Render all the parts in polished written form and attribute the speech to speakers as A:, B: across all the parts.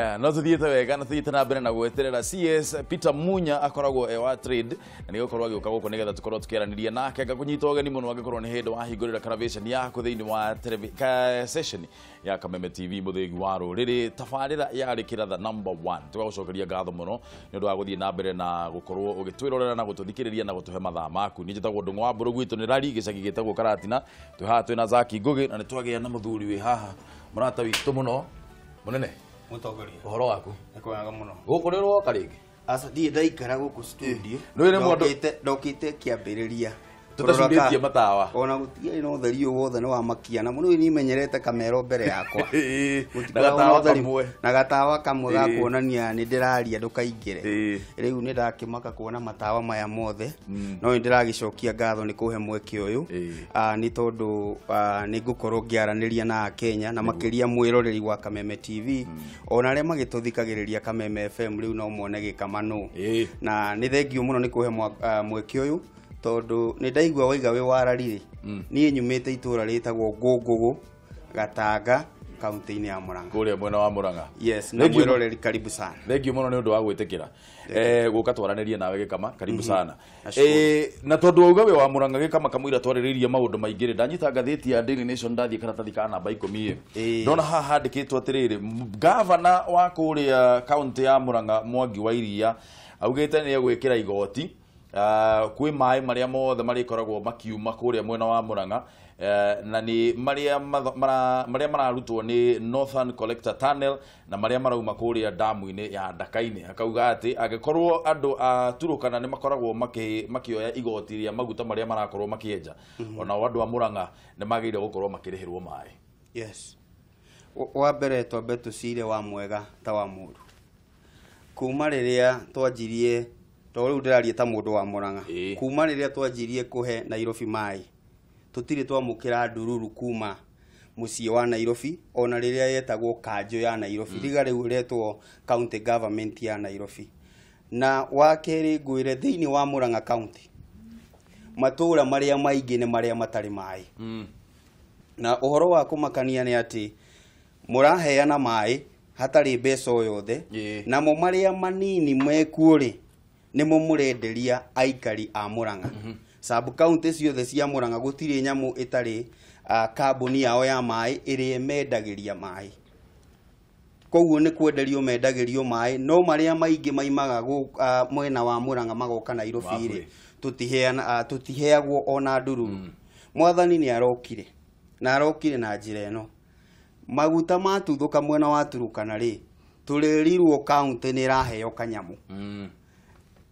A: Aya, no tuthiĩte wega na tuthiĩte na mbere na gweterera CS Peter Munya akoragwo e wa trade na nĩ gũkorwo agĩũka gũkũ nĩgetha tũkorwo tũkĩaranĩria nake. Ngakũnyita ũgeni mũno angĩkorwo nĩ hĩndĩ wahingũrĩra karavĩceni yaku thĩinĩ wa session ya Kameme TV mũthĩgi wa rũrĩrĩ, tabarĩra yarĩ kĩratha number 1. Tũgagũcokeria ngatho mũno nĩ ũndũ wa gũthiĩ na mbere na gũkorwo ũgĩtwĩrorera na gũtũthikĩrĩria na gũtũhe mathaa maku. Niĩ njĩtagwo Ndũng'ũ wa Mbũrũ, gwitũ nĩ Rari, gĩcagi gĩtagwo Karatina. Twĩ haha twĩna Zaki Ngũgĩ na nĩ twagĩa na mũthuri wĩ haha, mũrata witũ mũno mũnene.
B: Mũtongoria.
A: Ũhoro waku?
B: Nĩ kwega mũno.
A: Gũkũ nĩ ũroka rĩngĩ?
B: Aca, ndirĩ ndaikara gũkũ studio.
A: Nĩ wĩrĩ mũndũ-
B: Ndokĩte kĩambĩrĩria.
A: Tũtacurĩtie matawa.
B: Ona gũtiarĩ na ũtheri ũyũ wothe nĩ wa makia na mũno niĩ menyerete kamero mbere yakwa.
A: Na gatawa kamwe.
B: Na gatawa kamwe ga kuonania nĩ ndĩraria ndũkaingĩre. Rĩu nĩ ndakĩmaka kuona matawa maya mothe. No nĩ ndĩragĩcokia ngatho nĩ kũhe mweke ũyũ. Nĩ tondũ nĩ ngũkorwo ngĩaranĩria na Akenya na makĩria mwĩroreri wa Kameme TV. Ona arĩa magĩtũthikagĩrĩria Kameme FM rĩu no mone gĩkamanũ. Na nĩ thengio mũno nĩ kũhe mweke ũyũ tondũ nĩ ndaigua waiga wĩ wararire. Niĩ nyumĩte itũũra rĩtagwo Ngũngũgũ, Gatanga, kaunti-inĩ ya Murang'a.
A: Kũrĩa mwena wa Murang'a.
B: Yes, na mwĩroreri karibu sana.
A: Thank you mũno nĩ ũndũ wa gwĩtĩkĩra gũka twaranĩrie nawe Gĩkama, karibu sana.
B: Nashukuru.
A: Na tondũ wauga wĩ wa Murang'a Gĩkama, kamũira twarĩrĩirie maũndũ maingĩ rĩ, ndanyita ngathĩti ya Daily Nation ndathiĩ karatathi ka namba 10 ĩ. Ndona haha handĩkĩtwo atĩrĩrĩ, gavana wa kũrĩa kaunti ya Murang'a Mwangi wa Iria augĩte nĩ egwĩkĩra igoti kwĩ maĩ marĩa mothe marĩkoragwo makiuma kũrĩa mwena wa Murang'a, na nĩ marĩa marĩa mararutwo nĩ Northern Collector Tunnel na marĩa marauma kũrĩa damu-inĩ ya Ndaka-inĩ. Akauga atĩ angĩkorwo andũ a Turukana nĩ makoragwo makĩoya igoti rĩa maguta marĩa marakorwo makĩenja, onao andũ a Murang'a nĩ magĩrĩire gũkorwo makĩrĩhĩrwo maĩ.
B: Yes. Wa mbere twambe tũcire wa mwega ta wa mũru. Kuma rĩrĩa twanjirie, to rĩu ndĩraria ta mũndũ wa Murang'a. Kuma rĩrĩa twanjirie kũhe Nairobi maĩ, tũtirĩ twamũkĩra ndururu kuma mũciĩ wa Nairobi, ona rĩrĩa yetagwo kanjũ ya Nairobi. Tiga rĩu ĩretwo county government ya Nairobi. Na wa kerĩ ngwĩre thĩinĩ wa Murang'a county, matũũra marĩa maingĩ nĩ marĩa matarĩ maĩ. Na ũhoro wa kũmakania nĩ atĩ mũraheana maĩ hatarĩ mbeca o yothe, namo marĩa manini mekuo rĩ nĩmo mũrenderia aikari a Murang'a. Sub county ciothe cia Murang'a gũtirĩ nyamũ ĩtarĩ kambuni yao ya maĩ ĩrĩa ĩmendagĩria maĩ. Koguo nĩ kwenderio mendagĩrio maĩ, no marĩa maingĩ maimaga mwena wa Murang'a magoka Nairobi rĩ, tũtiheagwo ona ndururu. Mwathani nĩ arokire na arokire na njĩra ĩno. Maguta matuthũka mwena wa Turukana rĩ, tũrĩrirwo county nĩ ĩraheo kanyamũ.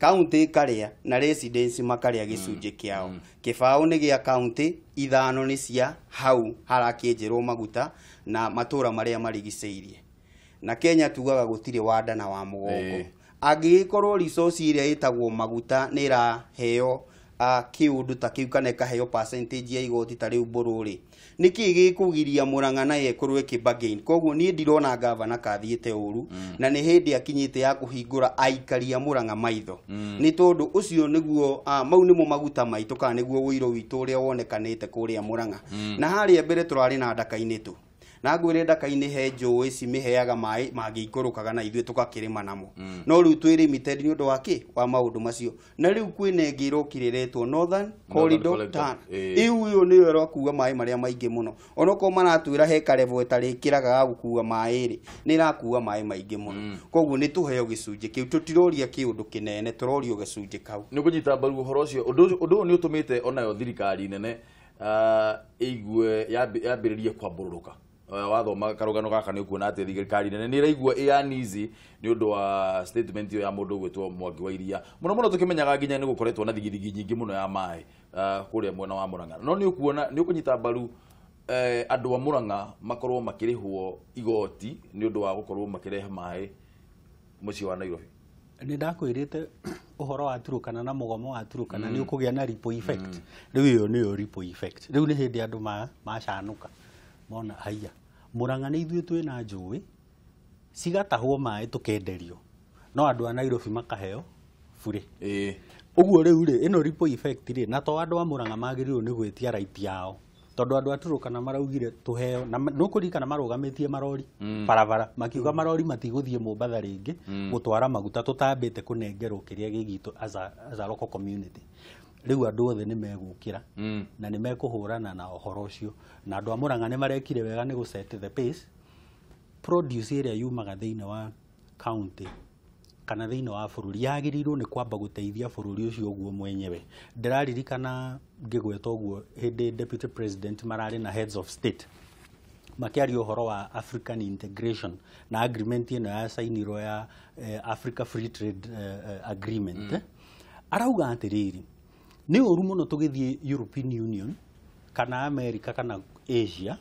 B: County ĩkarĩa na residents makarĩa gĩcunjĩ kĩao. Kĩbaũ nĩ gĩa county, 5 nĩ cia hau harakĩenjerwo maguta na matũũra marĩa marigicĩirie. Na Kenya tugaga gũtirĩ wanda na wa mũgongo. Angĩgĩkorwo resource ĩrĩa ĩtagwo maguta nĩ ĩraheo kĩũndũ ta kĩu kana ĩkaheo percentage ya igoti ta rĩu mbũrũ rĩ, nĩkĩ gĩkũgiria Murang'a nayo ĩkorwo ĩkĩ bargain? Koguo niĩ ndirona gavana kathiĩte ũru, na nĩ hĩndĩ akinyĩte ya kũhingũra aikari a Murang'a maitho. Nĩ tondũ ũcio nĩguo, mau nĩmo maguta maitũ kana nĩguo ũiro witũ ũrĩa wonekanĩte kũrĩa Murang'a. Na harĩa mbere tũrarĩ na Ndaka-inĩ tu. Na ngwĩre Ndaka-inĩ he njũĩ cimĩheaga maĩ mangĩikũrũkaga na ithuĩ tũgakĩrĩma namo. No rĩu twĩ limited nĩ ũndũ wa kĩ? Wa maũndũ macio. Na rĩu kwĩna ĩngĩ ĩrokire ĩretwo Northern Corridor
A: Collector.
B: Tunnel. Ĩu ĩyo nĩyo ĩrakua maĩ marĩa maingĩ mũno. Onokorwo maratwĩra he karevo ĩtarĩkĩraga ga gũkua maĩ rĩ, nĩ ĩrakua maĩ maingĩ mũno. Koguo nĩ tũheo gĩcunjĩ kĩu, tũtiroria kĩũndũ kĩnene, tũrorio gĩcunjĩ kau.
A: Nĩ ũkũnyita mbaru ũhoro ũcio? Ũndũ ũyũ nĩ ũtũmĩte onayo thirikari nene ĩigue yambĩrĩrie kwambũrũrũka. Wathoma karũgano gaka nĩ ũkuona atĩ thirikari nene nĩ ĩraigua ĩ uneasy nĩ ũndũ wa statement ĩyo ya mũndũ ũgwĩtwo Mwangi wa Iria. Mũno mũno tũkĩmenyaga nginya nĩ gũkoretwo na thigithigi nyingĩ mũno ya maĩ kũrĩa mwena wa Murang'a. No nĩ ũkuona nĩ ũkũnyita mbaru andũ a Murang'a makorwo makĩrĩhwo igoti nĩ ũndũ wa gũkorwo makĩrehe maĩ mũciĩ wa Nairobi?
C: Nĩ ndakwĩrĩte ũhoro wa Turukana na mũgomo wa Turukana nĩ ũkũgĩa na ripple effect. Rĩu ĩyo nĩyo ripple effect. Rĩu nĩ hĩndĩ andũ macanũka mona haiya Murang'a nĩ ithuĩ twĩna njũĩ cigatahwo maĩ tũkenderio, no andũ a Nairobi makaheo bure. Ũguo rĩu rĩ, ĩno ripple effect rĩ, na to andũ a Murang'a magĩrĩirwo nĩ gwĩtia right yao. Tondũ andũ a Turukana maraugire tũheo na nũkũririkana marũgamĩtie marori barabara makiuga marori matigũthiĩ Mombatha rĩngĩ gũtwara maguta tũtambĩte kũnengerwo kĩrĩa gĩ gitũ as a local community. Rĩu andũ othe nĩ megũkĩra na nĩ mekũhũrana na ũhoro ũcio, na andũ a Murang'a nĩ marekire wega nĩ gũ set the pace. Produce ĩrĩa yumaga thĩinĩ wa county kana thĩinĩ wa bũrũri yagĩrĩirwo nĩ kwamba gũteithia bũrũri ũcio ũguo mwenyewe. Ndĩraririkana ngĩgweta ũguo hĩndĩ deputy president mararĩ na heads of state makĩaria ũhoro wa African integration na agreement ĩno yacainirwo ya Africa Free Trade Agreement. Arauga atĩrĩrĩ, nĩ ũru mũno tũgĩthiĩ European Union kana America kana Asia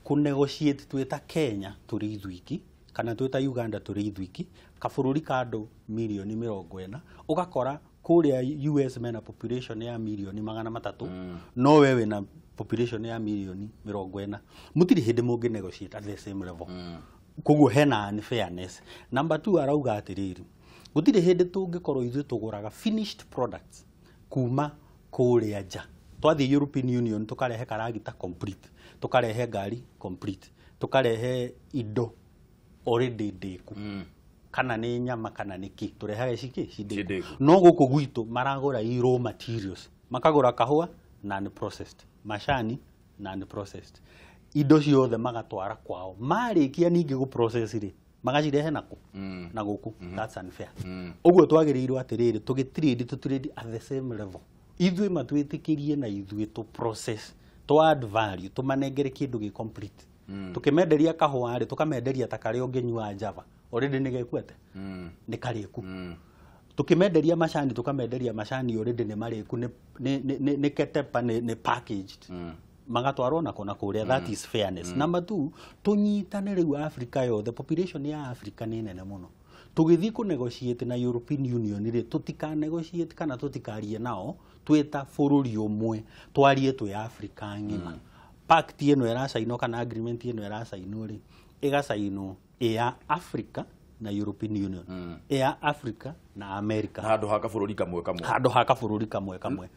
C: kũ negotiate twĩ ta Kenya tũrĩ ithuiki kana twĩ ta Uganda tũrĩ ithuiki, kabũrũri ka andũ mirioni 40, ũgakora kũrĩa US mena population ya mirioni 300, no we wĩna population ya mirioni 40, mũtirĩ hĩndĩ mũngĩ negotiate at the same level. Koguo hena unfairness. Number two, arauga atĩrĩrĩ, gũtirĩ hĩndĩ tũngĩkorwo ithuĩ tũgũraga finished products kuma kũrĩa nja. Twathiĩ European Union tũkarehe karagita complete, tũkarehe ngari complete, tũkarehe indo already ndĩku, kana nĩ nyama kana nĩ kĩ, tũrehaga cikĩ cindĩku.
A: Cindĩku.
C: No gũkũ gwitũ maragũra i raw materials, makagũra kahũa non processed, macani non processed, indo ciothe magatwara kwao. Marĩkia ningĩ gũ process rĩ, magacirehe nakũ na gũkũ. That's unfair. Ũguo twagĩrĩirwo atĩrĩrĩ, tũgĩ trade, tũ trade at the same level. Ithuĩ matwĩtĩkĩrie na ithuĩ tũ process, tũ add value, tũmanengere kĩndũ gĩ complete. Tũkĩmenderia kahũa rĩ, tũkamenderia ta karĩa ũngĩnyua Java already nĩ gekuete, nĩ karĩku. Tukimenderia macani, tukamenderia macani already nĩ marĩku, nĩ ketepa, nĩ packaged, magatwarwo nako na kũrĩa. That is fairness. Number two, tũnyitane rĩu Africa yothe. Population ya Africa nĩ nene mũno. Tũgĩthiĩ kũ negotiate na European Union rĩ, tũtika negotiate kana tũtikarie nao twĩ ta bũrũri ũmwe, twarie twĩ Africa ng'ima. Pact ĩno ĩracainwo kana agreement ĩno ĩracainwo rĩ, ĩgacainwo ĩ ya Africa na European Union, ĩ ya Africa na America,
A: handũ ha kabũrũri kamwe kamwe,
C: handũ ha kabũrũri kamwe kamwe.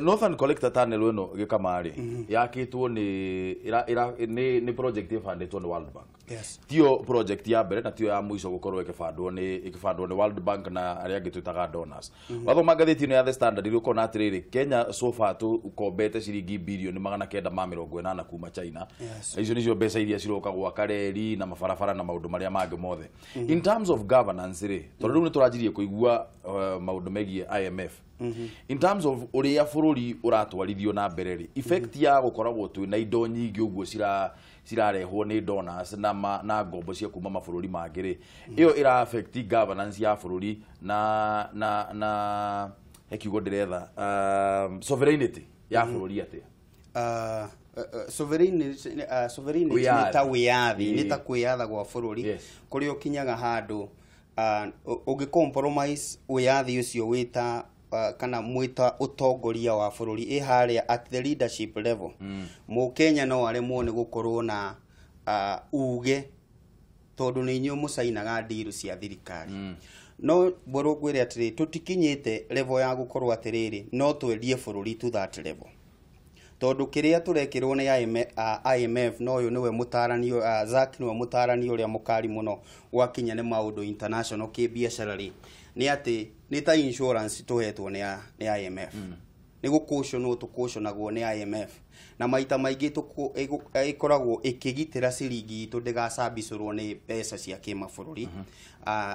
A: Northern Collector Tunnel ĩno gĩkamarĩ yakĩtwo nĩ nĩ project ĩbandĩtwo nĩ World Bank. Tio project ya mbere na tio ya mũico gũkorwo ĩkĩbandwo nĩ World Bank na arĩa angĩ twĩtaga donors. Wathoma ngathĩti ĩno ya The Standard rĩ, ũkona atĩrĩrĩ, Kenya so far tũkombete ciringi 980 bilioni kuma China. Icio nĩcio mbeca iria ciroka gwaka reri na mabarabara na maũndũ marĩa mangĩ mothe. In terms of governance rĩ, tondũ rĩu nĩ tũranjirie kũigua maũndũ megiĩ IMF, in terms of ũrĩa bũrũri ũratwarithio na mbere rĩ, effect ya gũkoragwo twĩna indo nyingĩ ũguo cirarehwo nĩ donors na ngombo cia kuma mabũrũri mangĩ rĩ, ĩyo ĩra affect governance ya bũrũri na he kiugo ndĩretha, sovereignty ya bũrũri atĩa?
B: Sovereignty
A: Wĩyathi.
B: nĩ ta wĩyathi, nĩ ta kwĩyatha gwa bũrũri, kũrĩa ũkinyaga handũ ũngĩ compromise wĩyathi ũcio wĩta kana mwĩta ũtongoria wa bũrũri ĩ harĩa at the leadership level. Mũkenya no aremwo nĩ gũkorwo na uge tondũ nĩ inyuĩ mũcainaga ndiru cia thirikari. No mbũrũ ngwĩre atĩrĩ, tũtikinyĩte level ya gũkorwo atĩrĩrĩ no twendie bũrũri to that level, tondũ kĩrĩa tũrekĩrwo nĩ IMF, no ũyũ nĩwe mũtarani, Zack nĩwe mũtarani ũrĩa mũkari mũno gwakinya nĩ maũndũ international kĩbiacara rĩ, nĩ atĩ nĩ ta insurance tũhetwo nĩ IMF, nĩ gũkũconwo tũkũconagwo nĩ IMF, na maita maingĩ ĩkoragwo ĩkĩgitĩra ciringi itũ ndĩgacambicũrwo nĩ mbeca cia kĩmabũrũri.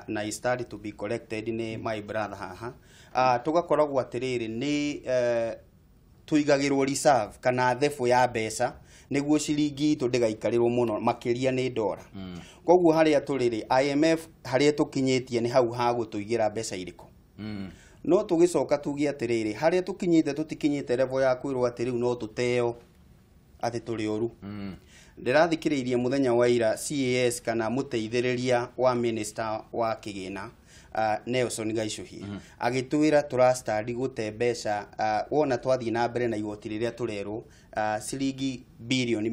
B: Na I started to be collected nĩ my brother haha. Tũgakoragwo atĩrĩrĩ nĩ tũigagĩrwo reserve kana thebũ ya mbeca nĩguo ciringi itũ ndĩgaikarĩrwo mũno makĩria nĩ ndora. Koguo harĩa tũrĩ rĩ, IMF harĩa tũkinyĩtie nĩ hau ha gũtũigĩra mbeca irĩkũ. No tũgĩcoka tuge atĩrĩrĩ, harĩa tũkinyĩte tũtikinyĩte level ya kwĩrwo atĩ rĩu no tũteo atĩ tũrĩ ũru. Ndĩrathikĩrĩirie mũthenya wa ira CAS kana mũteithĩrĩria wa minister wa kĩgĩna, Nelson Gaicũhia, agĩtwĩra tũrastandi gũte mbeca wona twathiĩ na mbere na igoti rĩrĩa tũrerwo ciringi 35 birioni,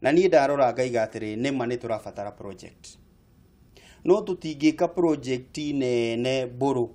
B: na niĩ ndarora ngaiga atĩrĩ, nĩma nĩ tũrabatara project, no tũtingĩka project nene mbũrũ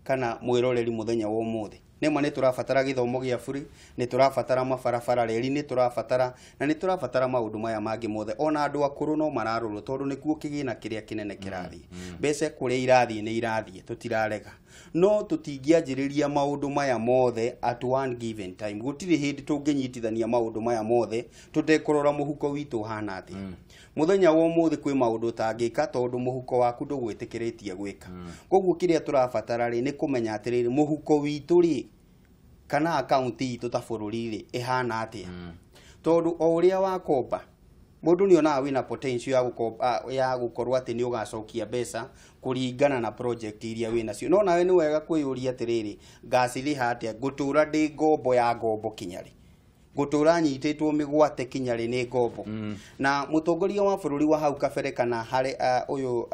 B: kana mwĩroreri mũthenya wa ũmũthĩ. Nĩma nĩ tũrabatara gĩthomo gĩa bure, nĩ tũrabatara mabarabara, reri nĩ tũrabatara, na nĩ tũrabatara maũndũ maya mangĩ mothe. Ona andũ akũrũ no mararorwo tondũ nĩkuo kĩgĩna kĩrĩa kĩnene kĩrathiĩ. Mbeca kũrĩa irathiĩ nĩ irathiĩ, tũtirarega. No tũtingĩanjĩrĩria maũndũ maya mothe at one given time. Gũtirĩ hĩndĩ tũngĩnyitithania maũndũ maya mothe tũtekũrora mũhuko witũ ũhana atĩa. Mũthenya wa ũmũthĩ kwĩ maũndũ ũtangĩka tondũ mũhuko waku ndũgwĩtĩkĩrĩtie gwĩka. Koguo kĩrĩa tũrabatara rĩ nĩ kũmenya atĩrĩrĩ, mũhuko witũ rĩ kana akaunti itũ ta bũrũri rĩ ĩhana atĩa. Tondũ o ũrĩa wakomba mũndũ nĩ onaga wĩna potential ya gũkomba, ya gũkorwo atĩ nĩ ũgacokia mbeca kũringana na project iria wĩnacio. No nawe nĩ wega kwĩyũria atĩrĩrĩ, ngacirĩha atĩa? Ngũtũra ndĩ ngombo ya ngombo kinya rĩ? Ngũtũra nyitĩtwo mĩgwate kinya rĩ nĩ ngombo? Na mũtongoria wa bũrũri wa hau kabere kana harĩ ũyũ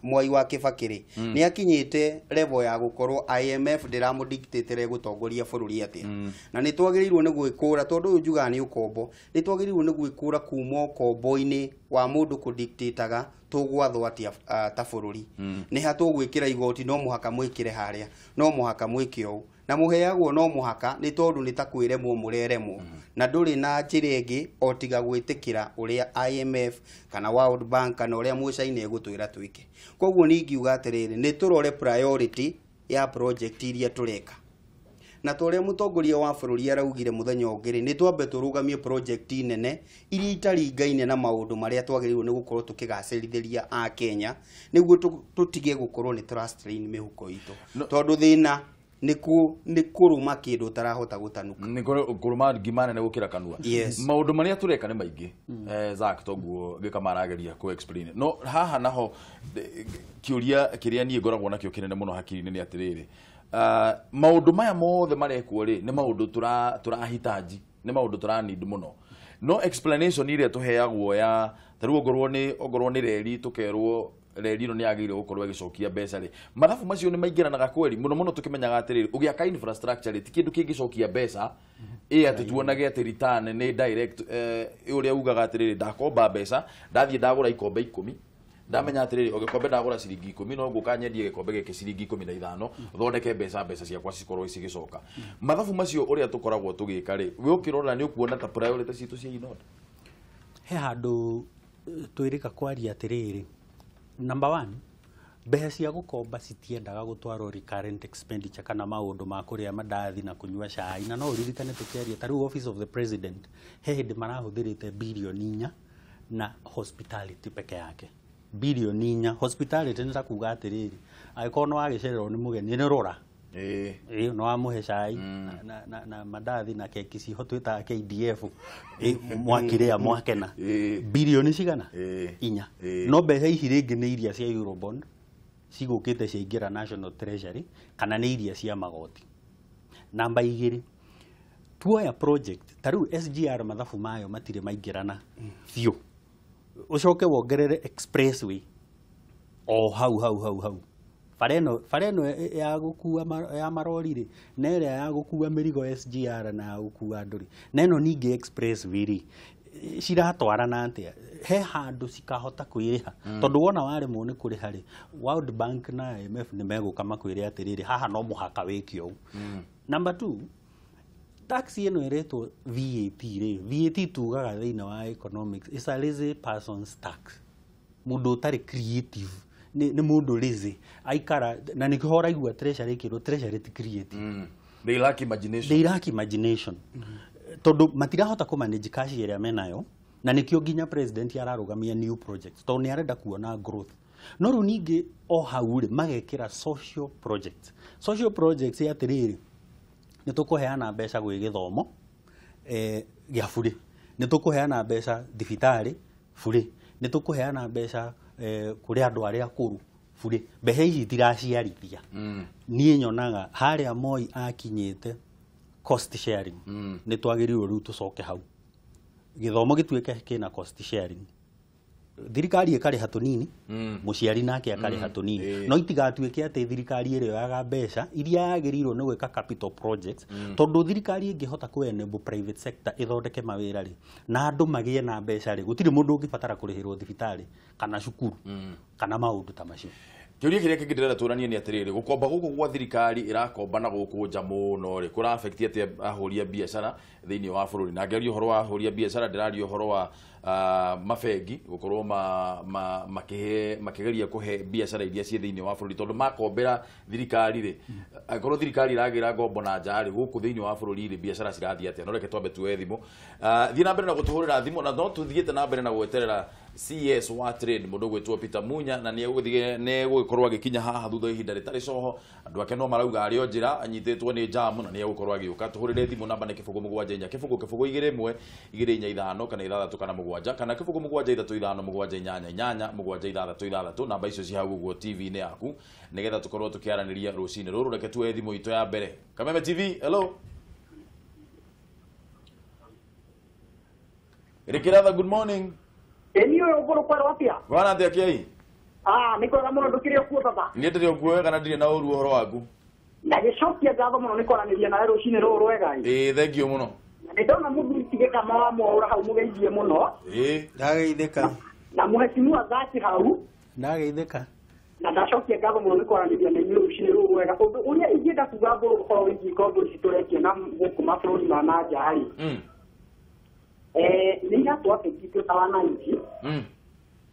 B: Mwai wa Kibaki rĩ, nĩ akinyĩte level ya gũkorwo IMF ndĩramũdictatĩre gũtongoria bũrũri atĩa. Na nĩ twagĩrĩirwo nĩ gwĩkũra, tondũ ũyũ njugaga nĩ ũkombo, nĩ twagĩrĩirwo nĩ gwĩkũra kuma ũkombo-inĩ wa mũndũ kũdictataga tũgwathwo atĩa ta bũrũri. Nĩ ha tũgwĩkĩra igoti, no mũhaka mwĩkĩre harĩa, no mũhaka mwĩke ũũ, na mũheagwo no mũhaka nĩ tondũ nĩ ta kwĩremwo mũreremwo. Na ndũrĩ na njĩra ĩngĩ o tiga gwĩtĩkĩra ũrĩa IMF kana World Bank kana ũrĩa mũcaina egũtwĩra twĩke. Koguo niĩ ingiuga atĩrĩrĩ, nĩ tũrore priority ya project iria tũreka. Na ta ũrĩa mũtongoria wa bũrũri araugire mũthenya ũngĩ rĩ, nĩ twambe tũrũgamie project nene iria itaringaine na maũndũ marĩa twagĩrĩirwo nĩ gũkorwo tũkĩgacĩrithĩria a Kenya, nĩguo tũtige gũkorwo nĩ tũra-strain mĩhuko itũ. Tondũ thĩna nĩ kũrũma kĩndũ ũtarahota gũtanuka.
A: Nĩ kũrũma ngima nene gũkĩra kanua.
B: Yes.
A: Maũndũ marĩa tũreka nĩ maingĩ. Zack toguo Gĩkama arageria kũ explain. No haha naho kĩũria kĩrĩa niĩ ngoragwo nakĩo kĩnene mũno hakiri-inĩ nĩ atĩrĩrĩ, maũndũ maya mothe marekwo rĩ nĩ maũndũ tũrahitaji, nĩ maũndũ tũra need mũno. No explanation iria tũheagwo ya ta rĩu ongorwo nĩ reri tũkerwo reri ĩno nĩ yagĩrĩire gũkorwo ĩgĩcokia mbeca rĩ, mathabu macio nĩ maingĩranaga kweri mũno mũno tũkĩmenyaga atĩrĩrĩ, ũgĩaka infrastructure rĩ ti kĩndũ kĩngĩcokia mbeca ĩ atĩ tuonage atĩ return nĩ direct. Ũrĩa ugaga atĩrĩrĩ, ndakomba mbeca ndathiĩ ndagũra ikombe 10, ndamenya atĩrĩrĩ, o gĩkombe ndagũra ciringi 10, no ngũka nyendie gĩkombe gĩkĩ ciringi 15, thondeke mbeca ciakwa cikorwo cigĩcoka. Mathabu macio ũrĩa tũkoragwo tũgĩka rĩ, we ũkĩrora nĩ ũkuona ta priority citũ cia in order.
C: He handũ twĩrĩka kwaria atĩrĩrĩ, number one, mbeca cia gũkomba citiendaga gũtwarwo recurrent expenditure kana maũndũ ma kũrĩa mandathi na kũnyua cai. Na no ũririkane tũkĩaria ta rĩu Office of the President he hĩndĩ marahũthĩrĩte bilioni 4 na hospitality peke yake. Bilioni 4 hospitality nĩ ta kuga atĩrĩrĩ, angĩkorwo nĩ wagĩcererwo nĩ mũgeni nĩ rora, nĩ wamũhe cai na mandathi na keki ciho twĩtaga KDF, mwakĩrĩa mwakena. Bilioni cigana? 4. No mbeca ici rĩngĩ nĩ iria cia Eurobond cigũkĩte ciaingĩra National Treasury kana nĩ iria cia magoti. Namba 2, tuoya project ta rĩu SGR mathabu mayo matirĩ maingĩrana biũ, ũcoke wongerere expressway o hau hau hau hau, bara ĩno ya gũkua ya marori rĩ na ĩrĩa ya gũkua mĩrigo SGR na ya gũkua andũ rĩ, na ĩno ningĩ expressway rĩ, ciratwarana atĩa? He handũ cikahota kwĩrĩha, tondũ wona waremwo nĩ kũrĩha rĩ, World Bank na IMF nĩ megũka makwĩre atĩrĩrĩ, haha no mũhaka wĩke ũũ. Number 2, tax ĩno ĩretwo VAT rĩ, VAT tugaga thĩinĩ wa economics is a lazy person's tax. Mũndũ ũtarĩ creative nĩ mũndũ lazy aikara, na nĩkĩo ũraigua treasury ĩkĩrwo treasury ti creative.
A: They lack imagination.
C: They lack imagination. Tondũ matirahota kũ manage cash ĩrĩa menayo, na nĩkĩo nginya president ararũgamia new projects tondũ nĩ arenda kuona growth. No rĩu ningĩ o hau rĩ magekĩra social projects. Social projects atĩrĩrĩ, nĩ tũkũheana mbeca gwĩ gĩthomo gĩa bure, nĩ tũkũheana mbeca thibitarĩ bure, nĩ tũkũheana mbeca kũrĩ andũ arĩa akũrũ bure. Mbeca ici itiraciarithia. Niĩ nyonaga harĩa Moi akinyĩte cost sharing, nĩ twagĩrĩirwo rĩu tũcoke hau, gĩthomo gĩtuĩke kĩna cost sharing, thirikari ĩkarĩha tũnini, mũciari nake akarĩha tũnini, no itigatuĩke atĩ thirikari ĩrĩoyaga mbeca iria yagĩrĩirwo nĩ gwĩka capital projects, tondũ thirikari ĩngĩhota kũ enable private sector ĩthondeke mawĩra rĩ, na andũ magĩe na mbeca rĩ, gũtirĩ mũndũ ũngĩbatara kũrĩhĩrwo thibitarĩ kana cukuru kana maũndũ ta macio.
A: Kĩũria kĩrĩa kĩngĩ ndĩrenda tũranie nĩ atĩrĩrĩ, gũkomba gũkũ gwa thirikari ĩrakomba na gũkũ nja mũno rĩ, kũra affect atĩa ahũri a biacara thĩinĩ wa bũrũri? Na ngĩaria ũhoro wa ahũri a biacara ndĩraria ũhoro wa mabengi gũkorwo makĩgeria kũhe biacara iria ciĩ thĩinĩ wa bũrũri, tondũ makombera thirikari rĩ, angĩkorwo thirikari ĩragĩra ngombo na nja rĩ, gũkũ thĩinĩ wa bũrũri rĩ, biacara cirathiĩ atĩa? No reke twambe tuoe thimũ. Thiĩ na mbere na gũtũhũrĩra thimũ, na no tũthiĩte na mbere na gweterera CS wa trade mũndũ ũgwĩtwo Peter Munya, na nĩ egũgĩkorwo agĩkinya haha thutha wa ihinda rĩtarĩ coho. Andũ ake no marauga arĩ o njĩra anyitĩtwo nĩ jamu na nĩ egũkorwo agĩũka. Tũhũrĩre thimũ namba nĩ 0 7 4 0 0 2 1 2 4 5 kana 6 kana 7 kana 0 7 3 5 7 8 8 7 6 6. Namba icio ci hau ũguo TV-inĩ yaku nĩgetha tũkorwo tũkĩaranĩria rũcinĩ rũrũ. Reke tuoe thimũ itũ ya mbere. Kameme TV, hello. Rikiratha, good morning.
D: Eni ũyũ ngũrũ kwerwo atĩa?
A: Bwana atĩa kĩai?
D: Nĩ kwega mũno, ndũkĩrĩ okuo baba.
A: Niĩ ndĩrĩ okuo wega na ndirĩ na ũru ũhoro waku.
D: Ndagĩcokia ngatho mũno nĩ kwaranĩria nawe rũcinĩ rũrũ rwega.
A: Ĩĩ, thengiũ mũno.
D: Na nĩ ndona mũthuri ti Gĩkama wa Mwaũra hau mũgeithie mũno.
A: Ĩĩ.
B: Ndageithĩka.
D: Na mũhecimiwa Thati hau.
C: Ndageithĩka.
D: Na ndacokia ngatho mũno nĩ kwaranĩria na inyuĩ rũcinĩ rũrũ rwega. Ũndũ ũrĩa ingĩenda kuga ngũrũ ũhoro wĩgiĩ ngombo ici tũrekia na gũkũ mabũrũri ma na nja rĩ, nĩ iratũ-affect ta wananchi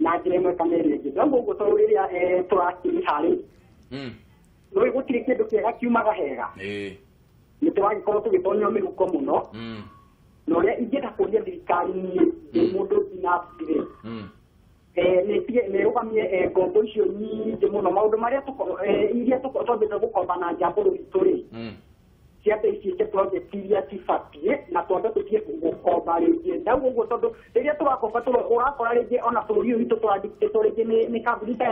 D: na njĩra ĩmwe kana ĩrĩa ĩngĩ. Ndauga ũguo tondũ rĩrĩa tũrakĩrĩha rĩ, nĩũĩ gũtirĩ kĩndũ kĩega kiumaga hega. Nĩ tũragĩkorwo tũgĩtonyio mĩhuko mũno. Na ũrĩa ingĩenda kũria thirikari niĩ ndĩ mũndũ binafsi rĩ, nĩ ĩrũgamie ngombo icio nyingĩ mũno. Maũndũ marĩa iria twambĩte gũkomba na nja bũrũri witũ rĩ, ciambe iciĩke project iria cibatiĩ na twambe tũtige gũkomba rĩngĩ. Ndauga ũguo tondũ rĩrĩa tũrakomba ũrakora rĩngĩ ona bũrũri ũyũ witũ tũrandictĩtwo rĩngĩ nĩ kambuni ta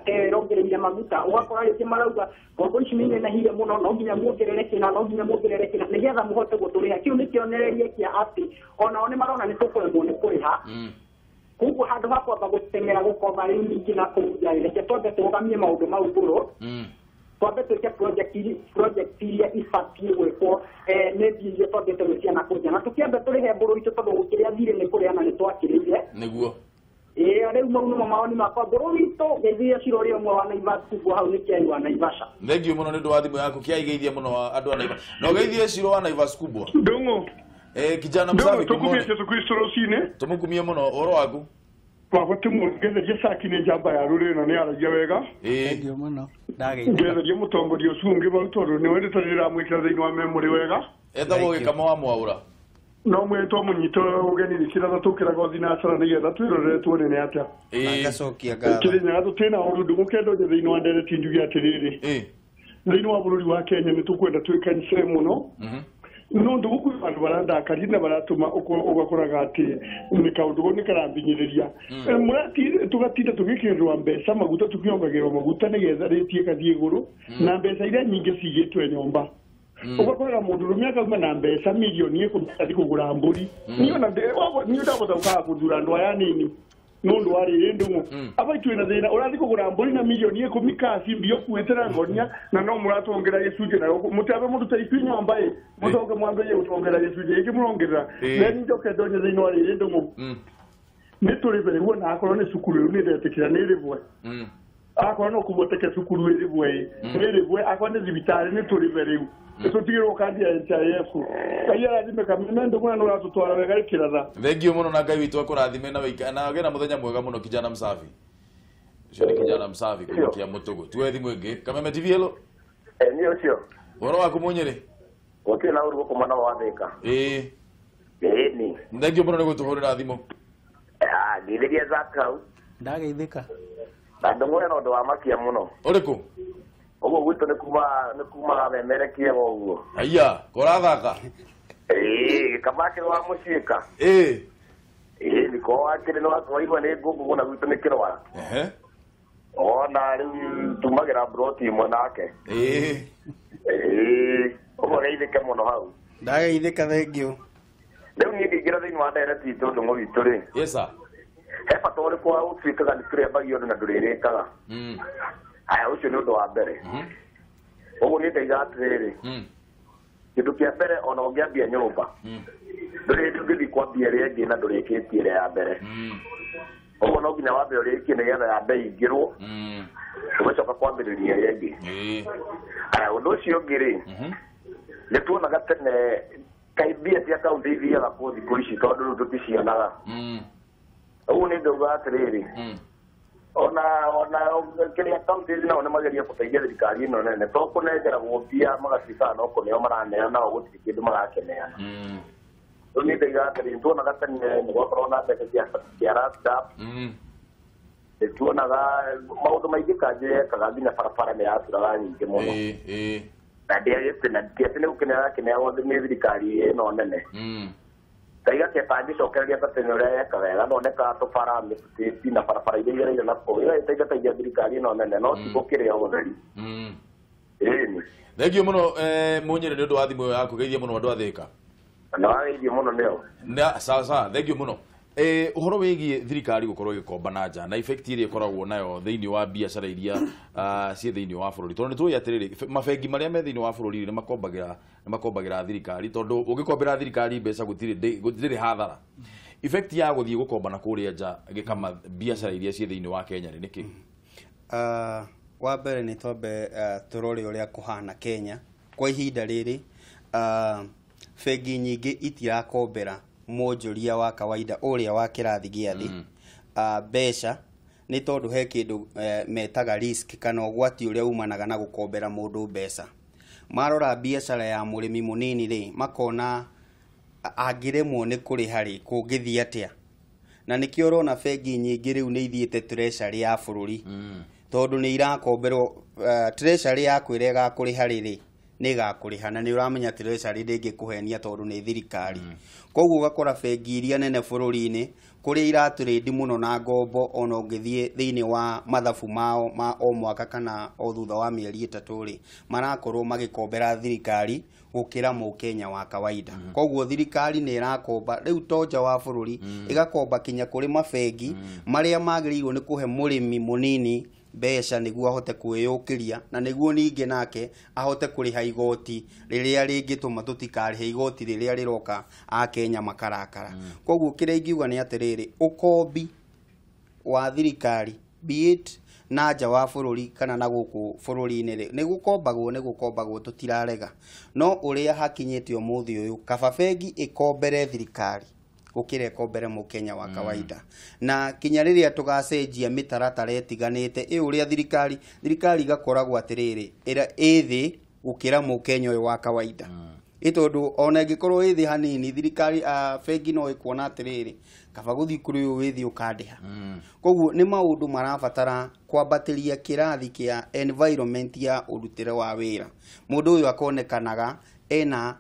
D: ĩyo ĩrongereire maguta, ũgakora rĩngĩ marauga ngombo ici nĩ inenehire mũno, no nginya muongerere kĩna, no nginya muongerere kĩna nĩgetha mũhote gũtũrĩha. Kĩu nĩ kĩonereria kĩa atĩ onao nĩ marona nĩ tũkũremwo nĩ kũrĩha. Koguo handũ ha kwamba gũteng'era gũkomba rĩu nyingĩ na kũu nja rĩ, reke twambe tũrũgamie maũndũ mau ngũrũ, twambe twĩke project iria ibatiĩ gwĩkwo nĩ mbia iria twambĩte gwĩtia na kũu nja, na tũkĩambe tũrĩhe mbũrũ itũ tondũ gũkĩrĩa thirĩ nĩ kũrĩa na nĩ twakĩrĩire.
A: Nĩguo.
D: Ĩĩ, rĩu mau nĩmo mawoni makwa. Mbũrũ witũ ngeithia Ciro ũrĩa ũmwe wa Naivas kubwa hau nĩ Kĩai wa Naivasha.
A: Thengiũ mũno nĩ ũndũ wa thimũ yaku. Kĩai, geithia mũno andũ a Naivasha. Na ũgeithie Ciro wa Naivas kubwa.
E: Ndũng'ũ.
A: Kijana msafi, good
E: Ndũng'ũ,
A: morning.
E: tũkumie Jesũ Kristo rũcinĩ.
A: Tũmũkumie mũno, ũhoro waku?
E: Baba tũmũgetherie Saki nĩ njamba ya rũrĩrĩ na nĩ aragia wega.
C: Thengiũ mũno. Ndageithĩka.
E: Ngetherie mũtongoria ũcio ũngĩ vau tondũ nĩwe ndĩramwĩkĩra thĩinĩ wa memory wega.
A: Etagwo Gĩkama wa Mwaũra.
E: No mwĩrĩ twamũnyita ũgeni rĩkĩratha tũkĩraga thinacara nĩgetha twĩrorere tuone nĩ atĩa.
B: Ngacokia ngatho.
E: Kĩrĩnyaga tũtĩna ũndũ ndũgũkenda nje thĩinĩ wa ndereti njuge atĩrĩrĩ. Thĩinĩ wa bũrũri wa Kenya nĩ tũkwenda twĩkanyise mũno. No ndũgũkũ andũ barandakaria na baratũma ũgakoraga atĩ nĩ kaũndũ nĩ karambinyĩrĩria. Tũgatinda tũgĩkĩrĩrwo mbeca maguta, tũkĩongagĩrwo maguta nĩgetha rĩti ĩgathiĩ igũrũ, na mbeca iria nyingĩ cigĩtwe nyũmba. Ũgakoraga mũndũrũme akauma na mbeca mirioni 10 athiĩ kũgũra mbũri. Niĩ ona niĩ ndahota gũkaga gũthura andũ aya anini nĩ ũndũ wa rĩrĩ ndũng'ũ. Aba twĩna thĩna, ũrathiĩ kũgũra mbũri na mirioni 10 kaci mbia ũkuĩte na ngonia, na no mũratwongerera gĩcunjĩ na gũkũ. Mũtiambe mũrute ithuĩ nyũmba ĩ, mũcoke mwambĩrĩrie gũtuongerera gĩcunjĩ gĩkĩ mũrongerera. Then njoke ndonye thĩinĩ wa rĩrĩ ndũng'ũ. Nĩ tũrĩbe rĩu ona akorwo nĩ cukuru rĩu nĩ ndetĩkĩra nĩ ĩrĩbwe. Akorwo no kũhoteke cukuru ĩrĩbwe ĩ, nĩ ĩrĩbwe. Akorwo nĩ thibitarĩ nĩ tũrĩbe rĩu. Tũtigĩrwo kandi ya NHIF. Ngai arathime Kameme ndũng'ũ na nĩ ũratũtwara wega rĩkĩratha.
A: Thengiũ mũno na Ngai witũ akũrathime na wĩika na ũgĩe na mũthenya mwega mũno kijana msafi. Ũcio nĩ kijana msafi kuma kĩa Mũtũgũ. Tuoe thimũ ĩngĩ. Kameme TV, hello.
F: Niĩ ũcio.
A: Ũhoro waku Mũnyĩrĩ?
F: Gũtirĩ na ũru gũkũ mwena wa Thĩka.
A: Ĩĩ.
F: Ĩĩ ni.
A: Thengiũ mũno nĩ gũtũhũrĩra thimũ.
F: Ngeithĩria Zack hau.
C: Ndageithĩka.
F: Na ndũng'ũ hena ũndũ wa makia mũno.
A: Ũrĩkũ?
F: Ũguo gwitũ nĩ kumaga memerekie ũguo.
A: Aya, korathaka.
F: Ĩĩ, Gĩkama kĩrĩ wa mũciĩka.
A: Ĩĩ.
F: Ĩĩ, nĩko wakĩrĩ nĩ waigua nĩ ngũngũ na gwitũ nĩ kĩrwara. Ona rĩu tumagĩra broti ĩmwe nake.
A: Ĩĩ.
F: Ĩĩ, ũguo geithĩke mũno hau.
B: Ndageithĩka, thengiũ.
F: Rĩu niĩ ngĩingĩra thĩinĩ wa ndereti itũ ndũng'ũ witũ rĩ.
A: Yes sir.
F: He bata ũrĩkũ wa gũtuĩkaga nĩ tũrĩambagia ũndũ na ndũrĩrĩkaga? Aya, ũcio nĩ ũndũ wa mbere. Ũguo niĩ ndaiga atĩrĩrĩ, kĩndũ kĩa mbere ona ũngĩambia nyũmba, ndũrĩ hĩndĩ ũngĩthiĩ kwambia ĩrĩa ĩngĩ na ndũrĩkĩtie ĩrĩa ya mbere. Ũguo no nginya wambe ũrĩkie nĩgetha yambe ĩingĩrwo. Ũgacoka kwambĩrĩria ĩrĩa ĩngĩ. Aya, ũndũ ũcio ũngĩ rĩ, nĩ tuonaga tene kaĩ mbia cia kaunti ithiaga kũ thikũ ici tondũ rĩu tũticionaga. Ũguo nĩ ndauga atĩrĩrĩ, ona kĩrĩa kaunti nao nĩ mageria gũteithia thirikari ĩno nene, to kũnengeragwo mbia magatuĩkaga no kũneo maraneana nao gũtirĩ kĩndũ marakĩneana. Rĩu nĩ ndauga atĩrĩrĩ, tuonaga tene nĩ gwakorwo na mbeca cia RASDAP, nĩ tuonaga maũndũ maingĩ kanjũ yekaga nginya barabara nĩ yaturaga nyingĩ mũno. Na ndĩagĩte na ti atĩ nĩ gũkĩneana kĩneagwo nĩ thirikari ĩno nene. Kaiga keba angĩcokereria ta tene ũrĩa yekaga ĩgathondeka tũbara mĩtĩ na barabara iria igereire na kũu ĩgagĩteithia thirikari ĩno nene no ti gũkĩrĩa ũtheri. Ĩni.
A: Thengiũ mũno Mũnyĩrĩ nĩ ũndũ wa thimũ ĩyo yaku, geithia mũno andũ a Thĩka.
F: Na wageithio mũno nĩo.
A: Na sawa sawa, thengiũ mũno. Ũhoro wĩgiĩ thirikari gũkorwo ĩgĩkomba na nja na effect ĩrĩa ĩkoragwo nayo thĩinĩ wa biacara iria ciĩ thĩinĩ wa bũrũri, tondũ nĩ tũĩ atĩrĩrĩ, mabengi marĩa me thĩinĩ wa bũrũri nĩ makombagĩra thirikari, tondũ ũngĩkombera thirikari mbeca gũtirĩ hathara. Effect ya gũthiĩ gũkomba na kũrĩa nja gĩkama biacara iria ciĩ thĩinĩ wa Kenya nĩ nĩkĩ?
B: Wa mbere nĩ twambe tũrore ũrĩa kũhana Kenya kwa ihinda rĩrĩ. Bengi nyingĩ itirakombera mwonjoria wa kawaida ũrĩa wa kĩrathi gĩa thĩ mbeca, nĩ tondũ he kĩndũ metaga risk kana ũgwati ũrĩa umanaga na gũkombera mũndũ mbeca. Marora biacara ya mũrĩmi mũnini rĩ, makona angĩremwo nĩ kũrĩha rĩ, kũngĩthiĩ atĩa. Na nĩkĩo ũrona bengi nyingĩ rĩu nĩ ithiĩte treasury ya bũrũri, tondũ nĩ irakomberwo treasury yakwĩra ĩgakũrĩha rĩrĩ, nĩ ĩgakũrĩha, na nĩ ũramenya treasury ndĩngĩkũhenia tondũ nĩ thirikari. Koguo ũgakora bengi iria nene bũrũri-inĩ kũrĩa iratũrĩndi mũno na ngombo, ona ũngĩthiĩ thĩinĩ wa mathabu mao ma o mwaka kana o thutha wa mĩeri 3 rĩ, marakorwo magĩkombera thirikari gũkĩra mũkenya wa kawaida. Koguo thirikari nĩ ĩrakomba rĩu to nja wa bũrũri, ĩgakomba kinya kũrĩ mabengi marĩa magĩrĩirwo nĩ kũhe mũrĩmi mũnini mbeca nĩguo ahote kwĩyũkĩria, na nĩguo ningĩ nake ahote kũrĩha igoti rĩrĩa rĩngĩtũma tũtikarĩhe igoti rĩrĩa rĩroka akenya makarakara. Koguo kĩrĩa ingiuga nĩ atĩrĩrĩ, ũkombi wa thirikari be it na nja wa bũrũri kana na gũkũ bũrũri-inĩ rĩ, nĩ gũkombagwo tũtirarega, no ũrĩa hakinyĩte ũmũthĩ ũyũ, kaba bengi ĩkombere thirikari gũkĩra ĩkombere mũkenya wa kawaida. Na kinya rĩrĩa tũgacenjia mĩtaratara ĩtiganĩte ĩ ũrĩa thirikari igakoragwo atĩrĩrĩ, ĩrĩa ĩ thĩ gũkĩra mũkenya ũyũ wa kawaida. Ĩ tondũ ona ĩngĩkorwo ĩ thĩ hanini, thirikari bengi no ĩkuona atĩrĩrĩ, kaba gũthiĩ kũrĩ ũyũ wĩ thĩ ũkandĩha. Koguo nĩ maũndũ marabatara kwambatĩria kĩrathi kĩa environment ya ũrutĩre wa wĩra. Mũndũ ũyũ akonekanaga ena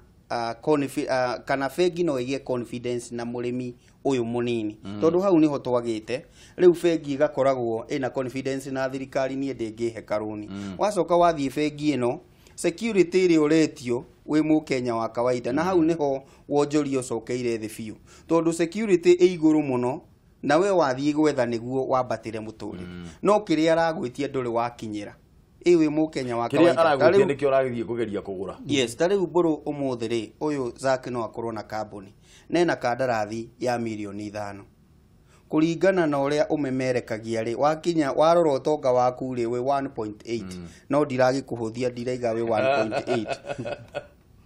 B: kana bengi no ĩgĩe confidence na mũrĩmi ũyũ mũnini, tondũ hau nĩho twagĩte. Rĩu bengi ĩgakoragwo ĩna confidence na thirikari, niĩ ndĩngĩhe karũni. Wacoka wathiĩ bengi ĩno, security ĩrĩa ũretio wĩ mũkenya wa kawaida, na hau nĩho wonjoria ũcokeire thĩ biũ, tondũ security ĩ igũrũ mũno, na we wathiĩ gwetha nĩguo wambatĩre mũtũrĩre, no kĩrĩa aragwĩtia ndũrĩ wakinyĩra. Ĩ wĩ mũkenya wa kawaida,
A: kĩrĩa aragwĩtia nĩkĩo ũragĩthiĩ kũgeria kũgũra.
B: Yes, ta rĩu mbũrũ ũmũthĩ rĩ, ũyũ Zack no akorwo na kambuni nena kandarathi ya mirioni 5, kũringana na ũrĩa ũmemerekagia rĩ, wakinya warora ũtonga waku rĩ, wĩ 1.8, no ndiragĩkũhũthia, ndiraiga wĩ 1.8.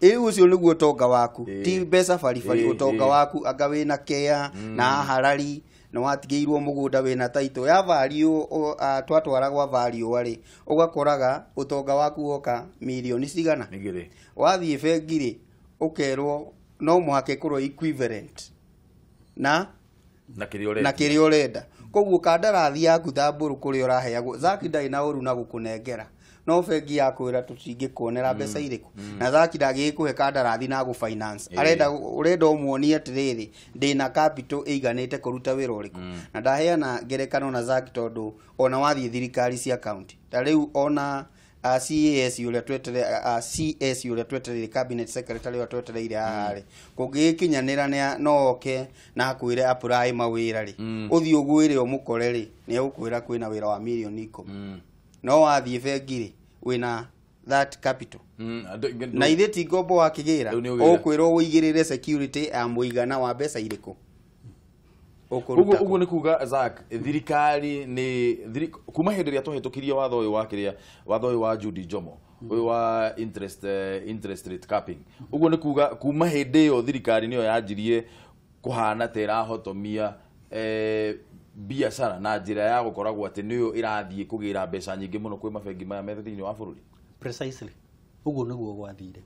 B: Ĩ ũcio nĩguo ũtonga waku, ti mbeca baribari, ũtonga waku anga wĩna kea na harari, na watigĩirwo mũgũnda wĩna taito ya value, twatwara gwa value rĩ, ũgakoraga ũtonga waku woka mirioni cigana. Wathiĩ bengi rĩ, ũkerwo no mũhaka ĩkorwo equivalent na kĩrĩa ũrenda. Koguo kandarathi yaku ta mbũrũ kũrĩa ũraheagwo, Zack ndarĩ na ũru na gũkũnengera, no bengi yakwĩra tũtingĩkuonera mbeca irĩkũ, na Zack ndangĩgĩkũhe kandarathi na gũ finance. Arenda ũrenda ũmuonie atĩrĩrĩ, ndĩna capital ĩiganĩte kũruta wĩra ũrĩkũ. Na ndaheana ngerekano na Zack tondũ ona wathiĩ thirikari cia county ta rĩu, ona CAS ũrĩa twetere, CS ũrĩa twetereire, cabinet secretary ũrĩa twetereire haha rĩ, kũngĩgĩkinyanĩra no oke na akwĩre apply mawĩra rĩ, ũthiĩ ũgwĩre ũmũkore rĩ, nĩ egũkwĩra kwĩna wĩra wa mirioni 10. No wathiĩ bengi rĩ, wĩna that capital, na ithe ti ngombo wakĩgĩra, ũkwĩrwo ũigĩrĩre security ya mũigana wa mbeca irĩkũ.
A: Ũguo nĩ kuga Zack, thirikari nĩ kuma hĩndĩ ĩrĩa twahĩtũkirie watho ũyũ wa kĩrĩa, watho ũyũ wa Judy Njomo, ũyũ wa interest rate capping, ũguo nĩ kuga kuma hĩndĩ ĩyo thirikari nĩyo yanjirie kũhana ta ĩrahotomia biacara na njĩra ya gũkoragwo atĩ nĩyo ĩrathiĩ kũgĩra mbeca nyingĩ mũno kwĩ mabengi maya me thĩinĩ wa bũrũri.
C: Precisely. Ũguo nĩguo gwathire,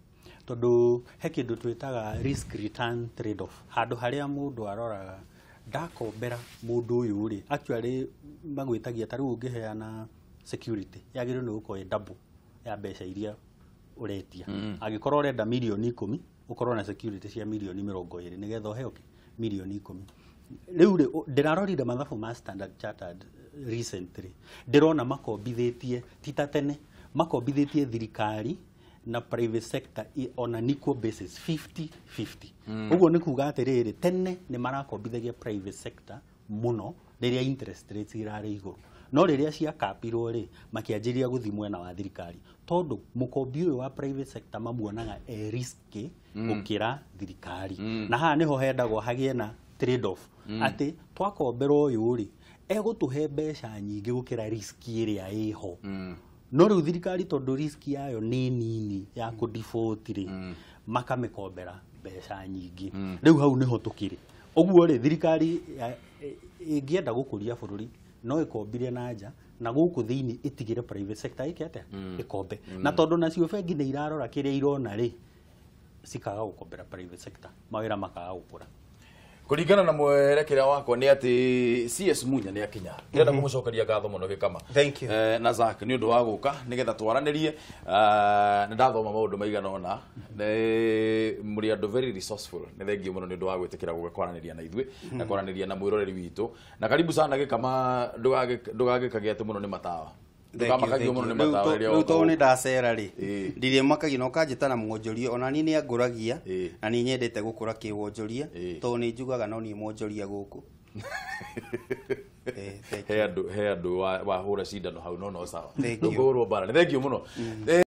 C: tondũ he kĩndũ twĩtaga risk return trade off, handũ harĩa mũndũ aroraga ndakombera mũndũ ũyũ rĩ, actually magwĩtagia ta rĩu ũngĩheana security yagĩrĩirwo nĩ gũkorwo ĩ double ya mbeca iria ũretia. Angĩkorwo ũrenda mirioni 10, ũkorwo na security cia mirioni 20 nĩgetha ũheo mirioni 10. Rĩu rĩ, ndĩrarorire mathabu ma Standard Chartered recently, ndĩrona makombithĩtie ti ta tene, makombithĩtie thirikari na private sector on an equal basis 50-50. Ũguo nĩ kuga atĩrĩrĩ, tene nĩ marakombithagia private sector mũno rĩrĩa interest rates irarĩ igũrũ, no rĩrĩa ciakapirwo rĩ, makĩanjĩrĩria gũthiĩ mwena wa thirikari, tondũ mũkombi ũyũ wa private sector mamuonaga e risky gũkĩra thirikari. Na haha nĩho hendagwo hagĩe na trade off, atĩ twakombera ũyũ rĩ, egũtũhe mbeca nyingĩ gũkĩra risk ĩrĩa ĩho. No rĩu thirikari tondũ risk yayo nĩ nini ya kũ default rĩ, makamĩkombera mbeca nyingĩ. Rĩu hau nĩho tũkĩrĩ. Ũguo rĩ, thirikari ĩngĩenda gũkũria bũrũri no ĩkombire na nja, na gũkũ thĩinĩ ĩtigĩre private sector ĩke atĩa, ĩkombe. Na tondũ nacio bengi nĩ irarora kĩrĩa irona rĩ, cikaga gũkombera private sector, mawĩra makaga gũkũra.
A: Kũringana na mwerekera wakwa nĩ atĩ CS Munya nĩ akinya. Ndĩrenda kũmũcokeria ngatho mũno Gĩkama.
B: Thank you.
A: Na Zack nĩ ũndũ wa gũka nĩgetha twaranĩrie. Nĩ ndathoma maũndũ maigana ũna. Mũrĩ andũ very resourceful. Nĩ thengiũ mũno nĩ ũndũ wa gwĩtĩkĩra gũka kwaranĩria na ithuĩ na kwaranĩria na mwĩroreri witũ. Na karibu sana Gĩkama, ndũgagĩkagie atĩ mũno nĩ matawa.
B: Rĩu tondũ nĩ ndacera rĩ, ndirĩmakagia na ũkanjĩta na mwonjoria, ona niĩ nĩ angũragia na nĩ nyendete gũkũra kĩwonjoria, tondũ nĩ njugaga no niĩ mwonjoria gũkũ.
A: He andũ wahũra cindano hau, no sawa, ndũkũhũrwo mbara. Nĩ thengiũ mũno.